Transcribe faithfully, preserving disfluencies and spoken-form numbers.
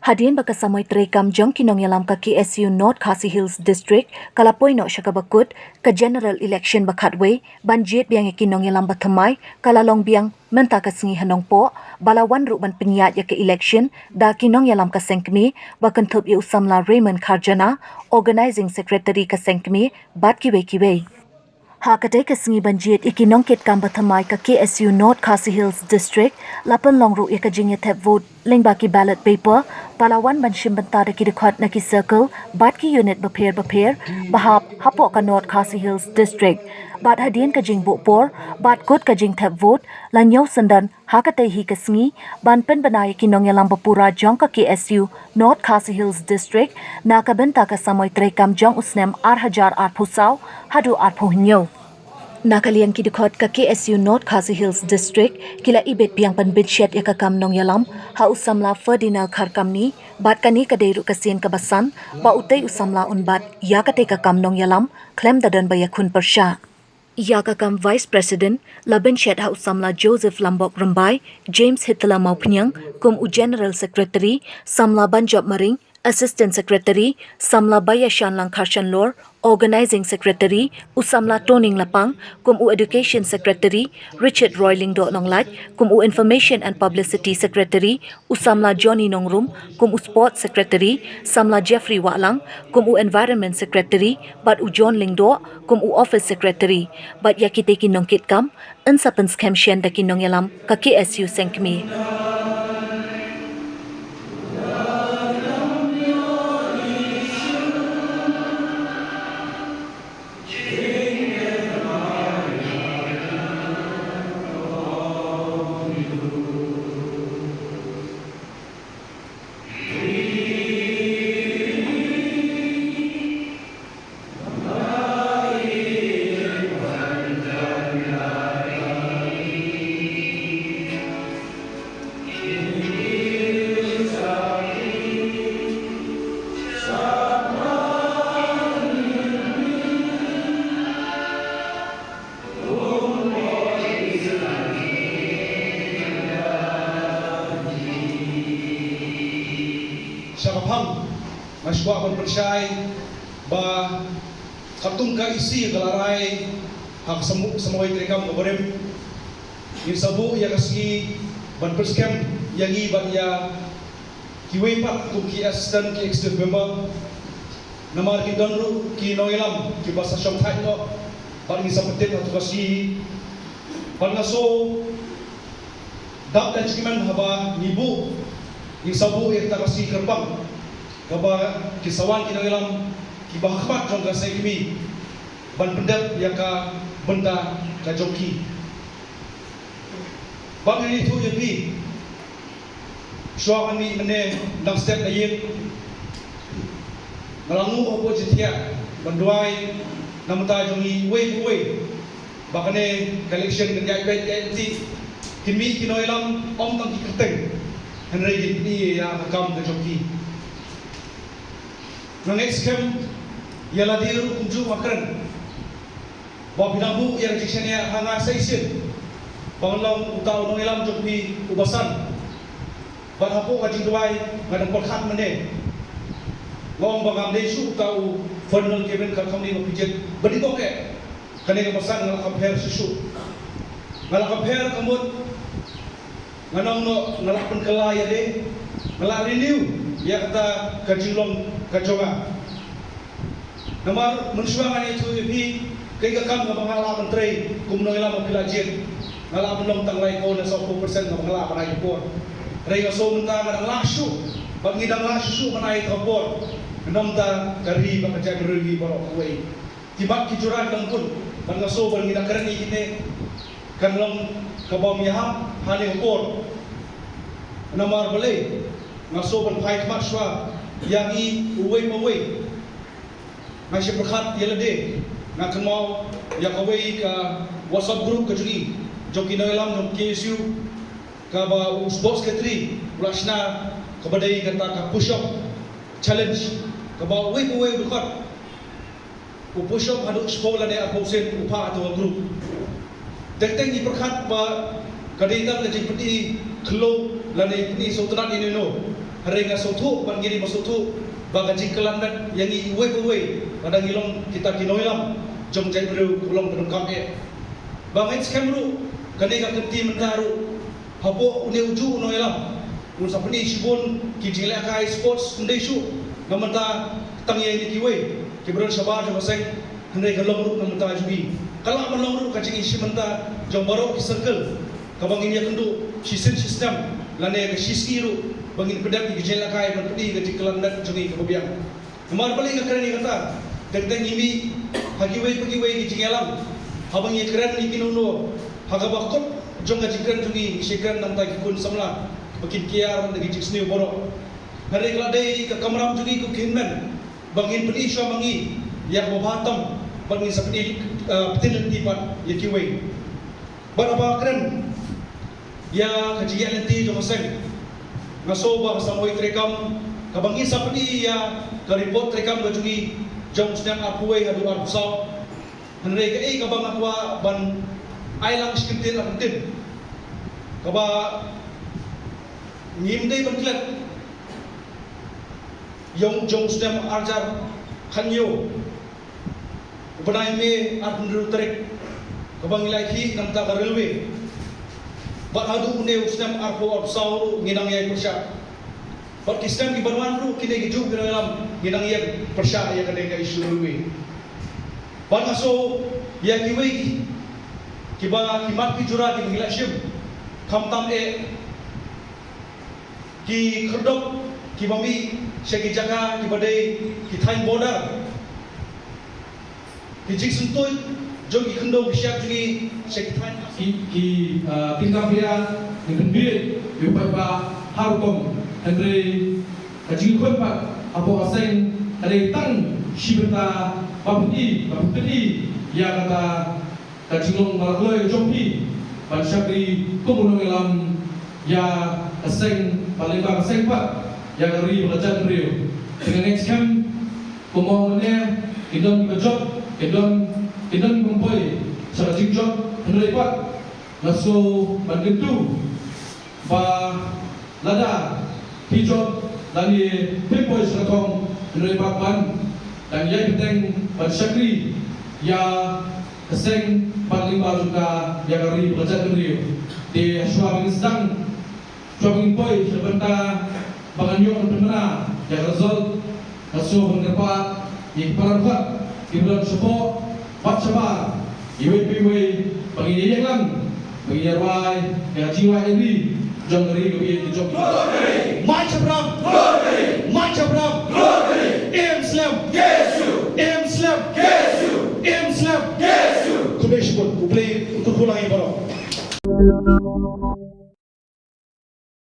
Hadien ba ka samoi treikam jong ki nongïalam ka K S U North Khasi Hills District ka la poi noh sha kaba kut, ka general election ba khatwei ban jied biang ïa ki nongïalam ba thymmai ka la long biang mynta ka sngi ha Nongpoh, ba la wan ruh ban pynïaid ïa ka election da ki nongïalam ka seng kmie, ba kynthup ïa u samla Raymond Kharjana, organizing secretary ka seng kmie, bad kiwei kiwei. Ha katei ka sngi ban jied ïa ki nongkitkam ba thymmai ka K S U North Khasi Hills District, la pynlong ruh ïa ka jingïathep vote lyngba ki ballot paper, ba la wan ban shim bynta da ki dkhot na ki circle bad ki unit bapher bapher ba hap hapoh ka North Khasi Hills District. Bad hadien ka jingbuh por bad kut ka jingthep vote, la ñiew syndon ha katei hi ka sngi ban pynbna ïa ki nongïalam ba pura jong ka K S U North Khasi Hills District na ka bynta ka samoi treikam jong u snem ar hajar arphew saw haduh arphew hynñiew. Na ka liang ki dkhot ka K S U North Khasi Hills District ki la ibit biang ban pynshet ïa ka kam nongïalam ha u samla Ferdinand Kharkamni, bad kane ka dei ruh ka sien kaba san ba utei u samla un bat ïa katei ka kam nongïalam khlem da don ba ïakhun pyrshah. Ïa ka kam Vice President la pynshet ha u samla Joseph Lambok Rymbai, James Hitler Mawphniang kum u General Secretary, samla Banjop Maring, Assistant Secretary, samla Baiashanlang Kharshanlor, Organizing Secretary, u samla Toning Lapang kum u Education Secretary, Richard Roy Lyngdoh Nonglait kum u Information and Publicity Secretary, u samla Johnny Nongrum kum u Sports Secretary, samla Jeffrey Wahlang kum u Environment Secretary, bad u John Lyngdoh kum u Office Secretary. Bad ïa kitei ki nongkitkam yn sa pynskhem shen da ki nongïalam ka K S U seng kmie. Sha ka phang, nga sngewbha ban pynshai ba katkum ka isi ka la rai ha ka samu-, samoi treikam ka barim, ngin sa buh ïa ka sngi ban pynskhem ïa ngi bad ïa kiwei pat kum ki assistant, ki executive member. Namar ki don ruh ki nongïalam kiba sa shongthait noh bad ngin sa pyntip ha tu ka sngi. Bad nga sngew dap da jingkmen haba ngi buh, ngin sa buh ïa kata ka sngi kyrpang kaba ki sa wan ki nongïalam kiba ha khmat jong ka seng kmie ban pyndep ïa ka bynta ka jong ki. Bad ngan ïathuh ïa phi, shuwa ban mih mynne dang stet na ïing, nga la nguh hapoh jingthiah ban duwai na ka bynta jong ngi uwei pa uwei ba kane ka election kan ïaid beit ïaid lynti, kin mih ki nongïalam ym tang ki kyrteng, hynrei kin pyni ïa ka kam ka jong ki. Nga ngeit skhem ïa lade ruh kumjuh, nga kren ba phi dang buh ïa ka jingshaniah ha nga sa shisien ba ngan long uta u nongïalam jong phi uba san. Bad hapoh ka jingduwai nga dang pyrkhat mynne, nga ong ba ngam dei shuh uta u Ferdinand Kevin Kharkamni ba phi jied ba dei kong eh. Kane kaba san nga la compare shuh shuh. Nga la compare ka mut nga nang noh, nga la pynkylla ïa lade, nga la renew ïa kata ka jinglong ka jong nga. Namar mynshuwa ngan ïathuh ïa phi, kaei ka kam kaba nga lah ban trei kum nongïalam ba phi la jied, nga lah ban long tang laiphew ne sawphew percent kaba nga lah ban ai ka por. Hynrei nga sngew mynta nga dang lah shuh, bad ngi dang lah shuh shuh ban ai ka por. Namar ka ri bad ka jaitbynriew ngi baroh kawei. Ki mat ki jura ki dang bun, bad nga sngew ba ngi da kren ïa kine kan long kaba ym ïahap ha kane ka por. Namar balei, nga sngew ban phai khmat shuwa ïa ngi uwei pa uwei. Nga shym pyrkhat ïa lade, nga kynmaw ïa kawei ka WhatsApp group ka jong ngi, jong ki nongïalam jong K S U, kaba u sports secretary u la shna, kaba dei kata ka push up challenge, kaba uwei pa uwei u dkhot u push up haduh shiphew lane arphew sien u phah ha tu ka group. Teng teng ngi pyrkhat ba Ka dei tang ka jingpyni khylloh lane pyni sngewtynnad ïa no no. Hynrei nga sngewthuh bad ngi ruh ngi sngewthuh ba ka jingkylliang ïa ngi iwei pa iwei lada ngi long kita ki nongïalam jong jaitbynriew ka long ka donkam eh. Ba ngeit skhem ruh kane ka kynti mynta ruh hapoh une u juh u nongïalam un sa pyni shibun ki jinglehkai sports, ym dei shuh na mynta tang ïa ngi kiwei kiba don shabar jong ka seng, hynrei ka long ruh na mynta jong ngi. Ka lah ban long ruh ka jingïashim bynta jong baroh ki circle kaba ngin ïakynduh shisien shisnem lane ka shisngi ruh ba ngin pyndep ïa ka jingïalehkai ban pyni ka jingkylliang jong ngi kaba biang. Namar balei nga kren ïa kata? Teng teng ngi mih ha kiwei pa kiwei ki jingïalang, haba ngi kren ïa kino kino ha kaba kut jong ka jingkren jong ngi, ngi shu kren na bynta ki khun samla ba kin kiar na ki jingsniew baroh. Hynrei ka la dei ka kamram jong ngi kum ki hynmen ba ngin pyni shuwa ma ngi ïa kaba bha tam bad ngin sa pyni, eh, pynlong lynti pat ïa kiwei. Bad haba kren ïa ka jingïaid lynti jong ka seng, nga sngew ba ka samoi treikam kaba ngi sa pyni ïa ka report treikam ka jong ngi jong u snem arphew wei haduh arphew saw. Hynrei kaei kaba nga kwah ban ai lang shi kyntien ar kyntien kaba ngim dei ban klet ïa u jong u snem arhajar khathynñiew, u bnai May arphew hynriew tarik, kaba ngi la ïakhih na bynta ka railway. Bad haduh une u snem arphew arphew saw ruh ngi nang ïai pyrshah. Bad ki snem kiban wan ruh kine ki juh ki nongïalam ngi nang ïai pyrshah ïa kane ka issue railway. Bad nga sngew ïa kiwei kiba ki mat ki jura kiba ngi la shim, khamtam eh ki khyrdop kiba mih sha ki jaka kiba dei ki thaiñ border, ki jingsyntuid jong ki khyndew ki shyiap jong ngi sha ki thaiñ, ki, ki, ah, tyngkhuh ïa, ngi pynbieit ïa u paidbah ha rukom, hynrei ka jingkhot pat hapoh ka seng ka dei tang shi bynta ba pyni, ba pyni ïa kata ka jinglong ba la kloi jong phi ban shakri kum u nongïalam ïa ka seng, bad lyngba ka seng pat ïa ka ri bad ka jaitbynriew. Te nga ngeit skhem kumno mynne kin don kiba jop, kin don, kin don kiba poi sha ka jingjop, hynrei pat nga sngew ban kyntu ba lada phi jop lane phi poi sha ka thong, hynrei pat ban dang ïai bteng ban shakri ïa ka seng bad lyngba jong ka ïa ka ri bad ka jaitbynriew. Te shuwa ba ngin sdang, shuwa ba ngin poi sha ka bynta ba ngan ïoh ban pynbna ïa ka result, nga sngew ban kyrpad ïa ki para khot kiba don shapoh bad shabar, iwei pa iwei, ba ngin ïeng lang, ba ngin ïarwai ïa ka jingwai ri jong ka ri kaba ïeit ka jong ngi. Mike Shabram! Mike Shabram! Im slem! Im slem! Im slem! Khublei shibun, U Blei un kyrkhu lang ïa baroh.